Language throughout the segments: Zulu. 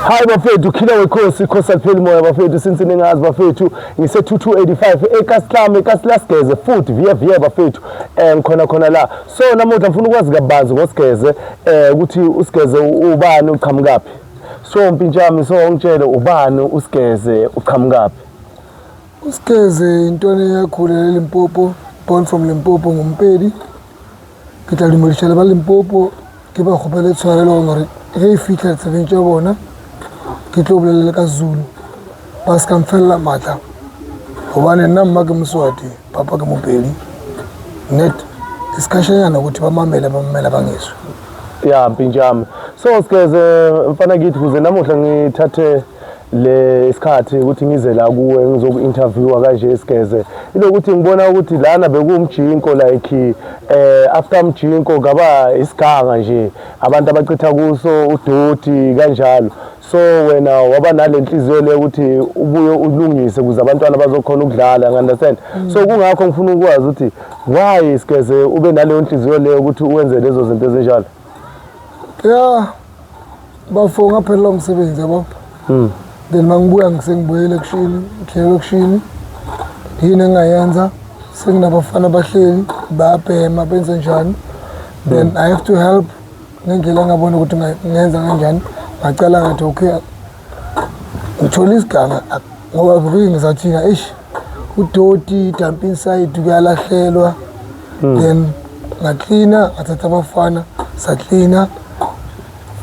Hayi bafethu, khila wekhosi, ikhosi alipheli moya bafethu, since ningazi bafethu, ngise 2285 eKaslam, eKaslasgeze futhi via via bafethu. Ngikhona khona la. So namuhla ngifuna ukwazi kabanzi ngoSigeze, ukuthi uSigeze ubani, uqhamukaphi. So mpintshami, so ungitshele ubani uSigeze, uqhamukaphi? USigeze intwana eyakhulela eLimpopo, born from Limpopo, ngumpedi. Ke tla dumediša le ba Limpopo, ke ba kgopele tshwarelo gore ge e fitlha ditsebeng tša bona ke tlo bolela ka Zulu, ba se ka mfelela maatla, gobane nna mma ke Moswati, papa ke Mopedi. Net isikhashanyana ukuthi ba mamele, ba mamela bangeswe. Ya mpintshami. So Sigeze mfana kithi, kuze namuhla ngithathe le isikhathi ukuthi ngize la kuwe ngizoku-interviewa kanje Sigeze, ilokuthi ngibona ukuthi lana bekuwumjinko, like after umjinko ngaba isiganga nje, abantu abachitha kuso udoti kanjalo. So wena waba nale nhliziyo le ukuthi ubuye ulungise ukuze abantwana bazokhona ukudlala, understand? So kungakho ngifuna ukwazi ukuthi why Sigeze ube naleyo nhliziyo leyo ukuthi uwenze lezo zinto ezinjalo. Ya bafo, ngaphelelwa umsebenzi, yabo. Then mangibuya ngisengibuyele elokishini, ngihlele elokishini, yini engayenza? Senginabafana abahleli bayabhema, benze njani? Then I have to help ngendlela engabona ukuthi ngenza kanjani. Ngacala ngathi okay, ngithola isiganga ngoba vele ngizathina eish, udoti dump inside, kuyalahlelwa. Then ngaklina, ngathatha abafana, saklina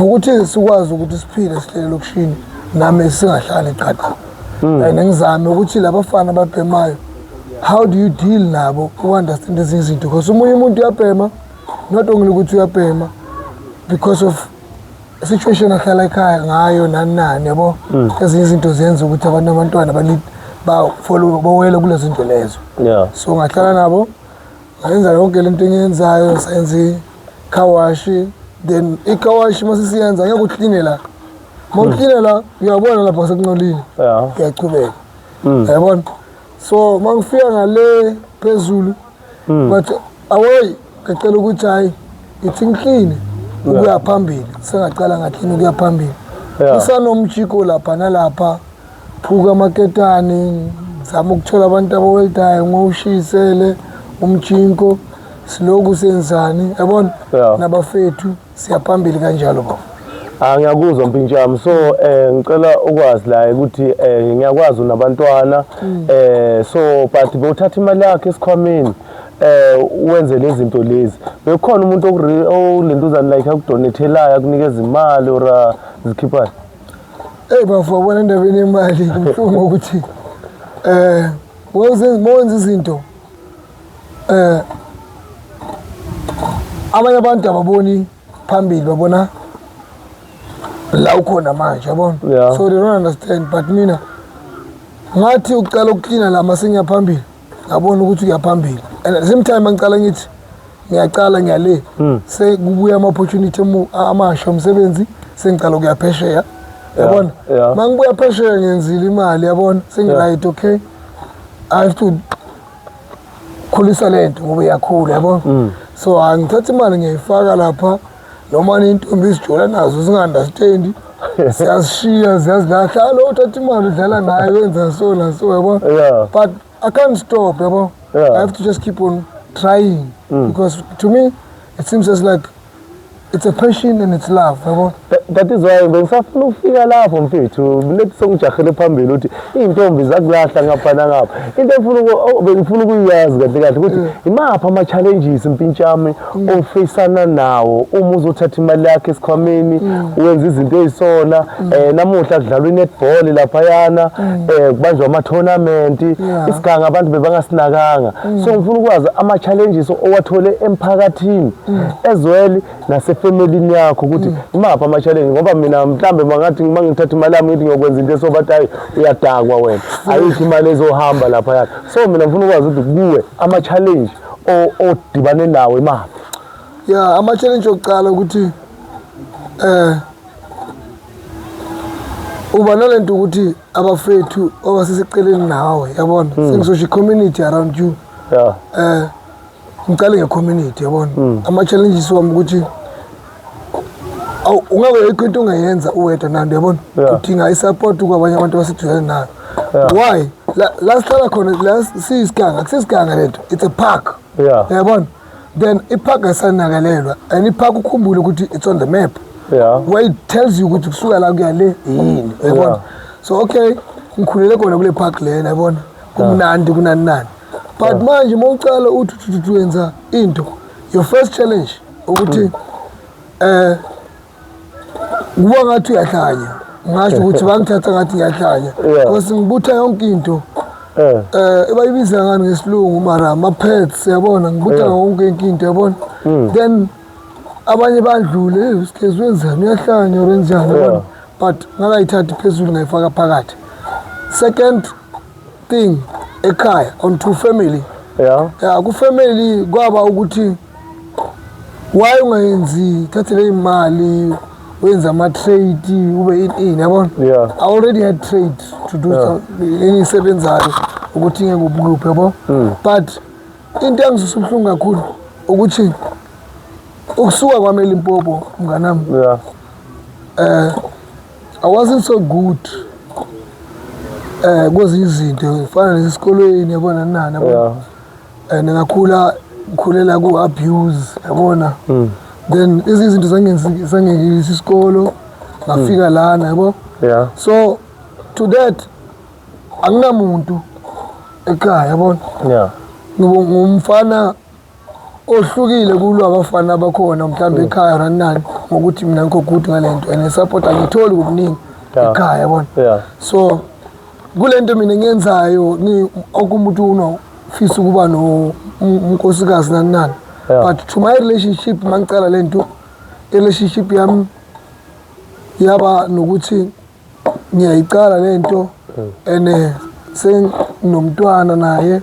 ukuthi sikwazi ukuthi siphile, sihlele elokishini, nami singahlali qatha. And ngizame ukuthi labafana ababhemayo, how do you deal nabo, u-understand ezinye izinto, because omunye umuntu uyabhema not only ukuthi uyabhema because of situation ahlala ekhaya ngayo, nani nani, yabo. Ezinye izinto zenza ukuthi abantu, abantwana ba-follow, bawele kule zinto lezo. So ngahlala nabo, ngayenza yonke lento engiyenzayo, sayenza i-car wash. Then i-car wash uma sisiyenza, ngeke ukline la, uma ukline la uyabona lapha sekuncolile. Uyachubeka, yabona. So uma ngifika ngale phezulu, but awoyi, ngacela ukuthi hayi, ithi ngikline ukuya phambili. Sengacala ngaklina ukuya phambili. Kusanomjiko lapha nalapha, phuka amaketani, ngizama ukuthola abantu abaweldayo, ngowushisele umjinko, siloku senzani, yabona. Nabafethu siyaphambili kanjalo baba. Ah, ngiyakuzwa mpintshami. So ngicela ukwazi la ukuthi ngiyakwazi unabantwana, so but bowuthatha imali yakhe esikhwameni wenze lezi zinto lezi, bekukhona umuntu olentuzana like akudonethelayo, akunikeza imali or zikhiphayo? Eyi bafo, wabona endabeni yemali kubuhlungu ukuthi mawenza izinto, abanye abantu ababoni phambili, babona la ukhona manje, yabona. So they don't understand, but mina ngathi ucala ukuklina la masengiya phambili, ngabona ukuthi uya phambili, and at the same time angicala ngithi ngiyacala ngiyale, sekubuya ama-opportunity amasha omsebenzi, sengicala ukuya phesheya, yabona. Uma ngibuya phesheya ngenzile imali, yabona, sengi-right, okay, I have to khulisa lento ngoba iyakhula, yabona. So angithatha imali ngiyayifaka lapha, noma intombi izijola nazo zinga-understandi, siyazishiya, ziyazilahla, alo uthatha imali udlala ngayo, wenza so na so, yabo. But I can't stop, yabo. I have to just keep on trying because to me it seems as like it's a passion and it's love, yabo. That is why bengisafuna ukufika lapho mfethu, lethi songijahele phambili ukuthi iy'ntombi zakulahla ngapha nangapha. Into engifuna bengifuna ukuyazi kahle kahle ukuthi imaphi ama-challenges mpintshami ofeyisana nawo uma uzothatha imali yakho esikhwameni wenza izinto ey'sona. Namuhla kudlalwa i-netball laphayana, kubanjwa ama-tournament. Isiganga abantu bebangasinakanga, so ngifuna ukwazi ama-challenges owathole emphakathini as well nasefemelini yakho, ukuthi imaphi ama-challenge, ngoba mina mhlambe mangathi uma ngithatha imali yami ngithi ngiyokwenza into esobathi hayi, uyadakwa wena, ayikho imali ezohamba laphayana. So mina ngifuna ukwazi ukuthi kuwe ama-challenge odibane nawo imaphi? Ya, ama-challenge okuqala ukuthi uba nalento ukuthi abafethu abaseseceleni nawe, yabona, sengisosho i-community around you. Ngicale nge-community, yabona. Ama-challenges wami ukuthi Awu, ungeke yikho into ongayenza uwedwa nando, yabona. Udinga i-support kwabanye abantu abaseduzane nayo. Why la sihlala khona la siyisiganga, kusisiganga lento, it's a park, yabona. Then i-park ayisanakelelwa, and i-park ukhumbule ukuthi it's on the map where it tells you ukuthi kusuka la kuya le yini, yabona. So okay, ngikhulele khona kule park lena, yabona, kumnandi kunani nani, but manje uma ucala uthi uthi uthi wenza into, your first challenge ukuthi kuba ngathi uyahlanya. Ngasho ukuthi bangithatha ngathi ngiyahlanya because ngibutha yonke into, bayibiza ngani ngesilungu, mara ama-pets, yabona, ngibutha yonke into, yabona. Then abanye bandlule, "Hey, uSgezi wenzani, uyahlanya or wenzani?" Yabona, but ngakayithathi phezulu, ngayifaka phakathi. Second thing, ekhaya, on to family. Ya, ku-family kwaba ukuthi why ungayenzi, thathele imali wenze ama-trade, ube ini ini, yabona. I already had trade to do, engiyisebenzayo ukuthi ngeke kuphi, yabo. But into engisusa ubuhlungu kakhulu ukuthi ukusuka kwami eLimpopo, mnganami, I wasn't so good kwezinye izinto fana nesikolweni, yabona, nani, yabona. And ngakhula, ngikhulela ku-abuse, yabona. Then lezi zinto zangengisa isikolo, ngafika lana, yabo. So to that anginamuntu ekhaya, yabona. Ngumfana ohlukile kulo abafana abakhona mhlawumbe ekhaya nani nani, ngokuthi mina ngikho good ngale nto and support angitholi ngokuningi ekhaya, yabona. So kule nto mina engiyenzayo ni okumuntu unofisa ukuba no unkosikazi nani nani, but to my relationship, mangicala le nto, i-relationship yami yaba nokuthi ngiyayicala le nto and senginomntwana naye.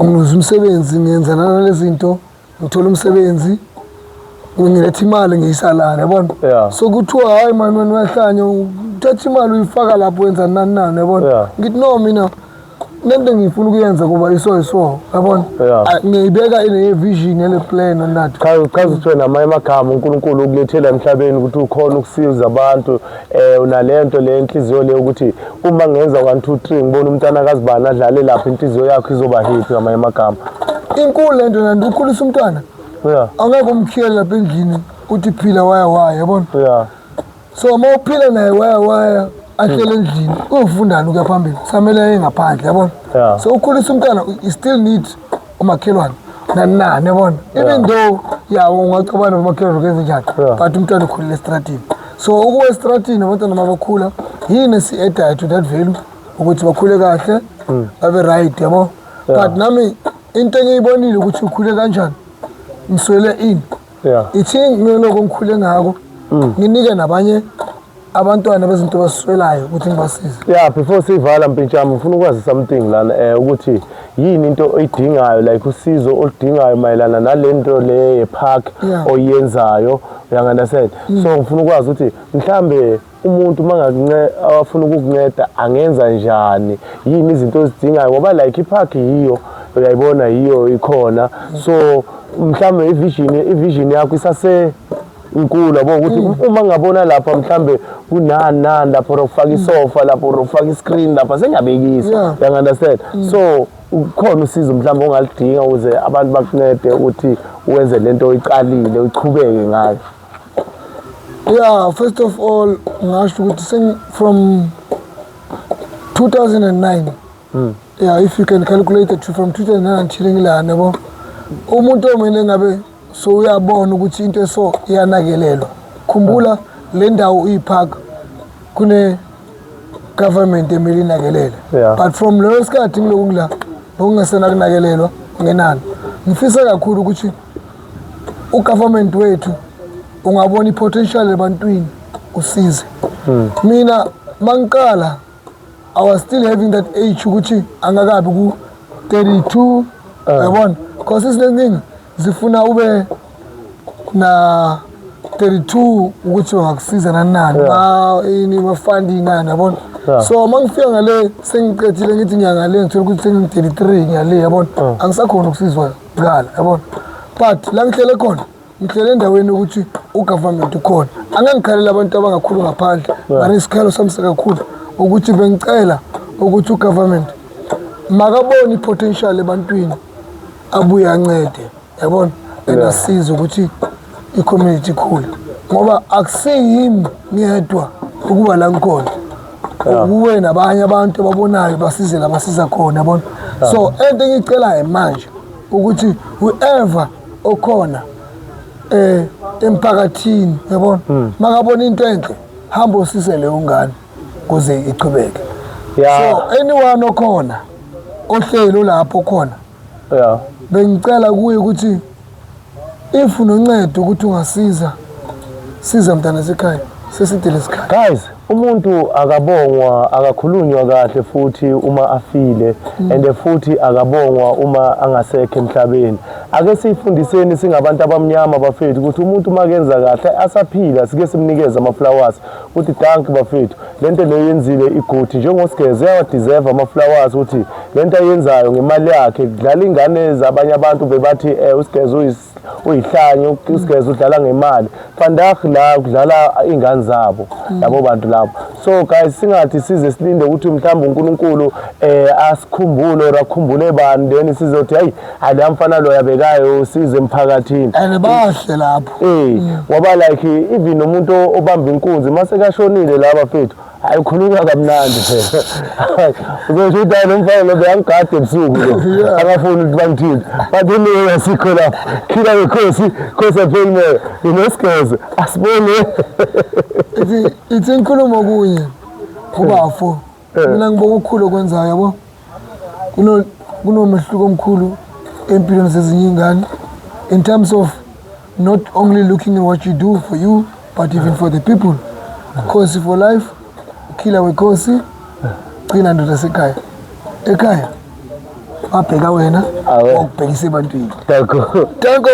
Ngiluza umsebenzi, ngenza nalezi zinto, ngithola umsebenzi, ngiletha imali, ngiyisalana, yabona. So kuthiwa, "Hayi mani, wena uyahlanya, uthatha imali uyifaka lapho, wenza nani nani," yabona. Ngithi, "No, mina lento ngifuna ukuyenza kuba iso iso," yabona. Ah, ngiyibeka ine-vision yale plan nathi. Cha, chaza ukuthi wena amanye amagama uNkulunkulu ukulethela emhlabeni ukuthi ukhona ukusiza abantu, unalento le inhliziyo le ukuthi uma ngenza 1 2 3, ngibona umntana kazibani adlale lapha, inhliziyo yakho izoba happy, ngamanye amagama. Inkulu lento nandi, ukhulisa umntwana, angeke umkhiyele lapha endlini uthi phila waya waya, yabona. So uma uphila naye waya waya, ahlele endlini, uyofundani ukuya phambili? Samele aye ngaphandle, yabona. So ukhulisa umntwana, you still need umakhelwane nani nani, yabona, even though ya ungacabana nomakhelwane kwenze njani, but umntwana ukhulele estratini. So ukuwa estratini, abantwana mabakhula, yini esi-addayo to that value ukuthi bakhule kahle, babe right, yabo. But nami into engiyibonile ukuthi ukhule kanjani, ngiswele ini, ithi ngiloko ngikhule ngako, nginike nabanye abantwana bezinto abaswelayo ukuthi ngibasize. Yeah, before sivala, mpintshami, ngifuna ukwazi something lana, ukuthi yini into oyidingayo, like usizo oludingayo mayelana nalento le ye-park oyenzayo, uyangi-understand? So ngifuna ukwazi ukuthi mhlambe umuntu uma afuna ukukunceda angenza njani, yini izinto ozidingayo, ngoba like i-park yiyo uyayibona, yiyo ikhona. So mhlambe i-vision yakho isase inkulu, yabo, ukuthi uma ngabona lapha mhlambe kunani nani lapho, ufaka isofa lapho, ufaka i-screen lapha, sengiyabekisa. Uyangi-understand? So ukhona usizo mhlawumbe ongalidinga ukuze abantu bakuncede ukuthi wenze lento oyiqalile, uchubeke ngayo? Yeah, first of all ngasho ukuthi from 2009, yeah, if you can calculate it from 2009 until ngilana, yabo, umuntu omele ngabe so uyabona ukuthi into eso iyanakelelwa. Khumbula le ndawo iyi-park, kune government emele inakelele, but from leyo sikhathi ngiloku ngila bekungesenakunakelelwa ngenani. Ngifisa kakhulu ukuthi u-government wethu ungabona i-potential ebantwini, usize. Mina mangiqala I was still having that age ukuthi angakabi ku-32, yabona, because izinto zifuna ube na 32 ukuthi bangakusiza nani nani, ma ini ma-funding nani, yabona. So uma ngifika ngale sengiqedile, ngithi ngiyangale, ngithola ukuthi sengingi-33, ngiyale, yabona, angisakhona ukusizwa kuqala, yabona. But la ngihlele khona Ngihlele endaweni ukuthi ugovernment ukhona, angangikhalela abantu abangakhulu ngaphandle, mara isikhalo sami sikakhulu ukuthi bengicela ukuthi ugovernment makabone i-potential ebantwini, abuye ancede, yabona, and asize ukuthi i-community ikhule, ngoba akusiyimi ngedwa ukuba la ngikhona, kuwe nabanye abantu ababonayo, basize la basiza khona, yabona. So into engiyicelayo manje ukuthi whoever okhona emphakathini, yabona, makabona into enhle, hamba usise leyo ngane kuze ichubeke. So anyone okhona ohlelo lapho khona, bengicela kuye ukuthi if unoncedo ukuthi ungasiza, siza mntana sekhaya, seside lesikhathi. Guys, umuntu akabongwa, akakhulunywa kahle futhi uma afile, and futhi akabongwa uma angasekho emhlabeni. Ake siyifundiseni singabantu abamnyama, bafethu, ukuthi umuntu uma kenza kahle asaphila, sike simnikeze ama-flowers ukuthi dankie bafethu, lento leyo yenzile i-good. NjengoSigeze uyawadeserve ama-flowers ukuthi lento ayenzayo ngemali yakhe, kudlala ingane zabanye abantu, bebathi uSigeze uyihlanye, uSigeze udlala ngemali. Vandag la kudlala iy'ngane zabo labo bantu labo. So guys, singathi size silinde ukuthi mhlawumbe uNkulunkulu asikhumbule or akhumbule bani, then sizothi hayi, aleya mfana lo yabekayo size emphakathini. And bahle lapho. Ngoba like even umuntu obamba inkunzi mase kashonile laba fethu, hayi, ukhulunywa kamnandi phela, uzosho ukuthi hayi, lo mfana lo beyangigada ebusuku lo, akafuni ukuthi bangithinte. But anyway, asikho lapho. Khila ngeKhosi, Khosi apheli moya, inoSigeze, asibone. Ithi inkulumo kunye kubafo, mina ngibonga okukhulu okwenzayo, yabo. Kunomehluko omkhulu empilweni zezinye iy'ngane in terms of not only looking at what you do for you but even for the people. Khosi for life, Killer weKhosi, gcina ndoda sekhaya, ekhaya babheka wena, Awe. wakubhekisa ebantwini. Danko. Danko.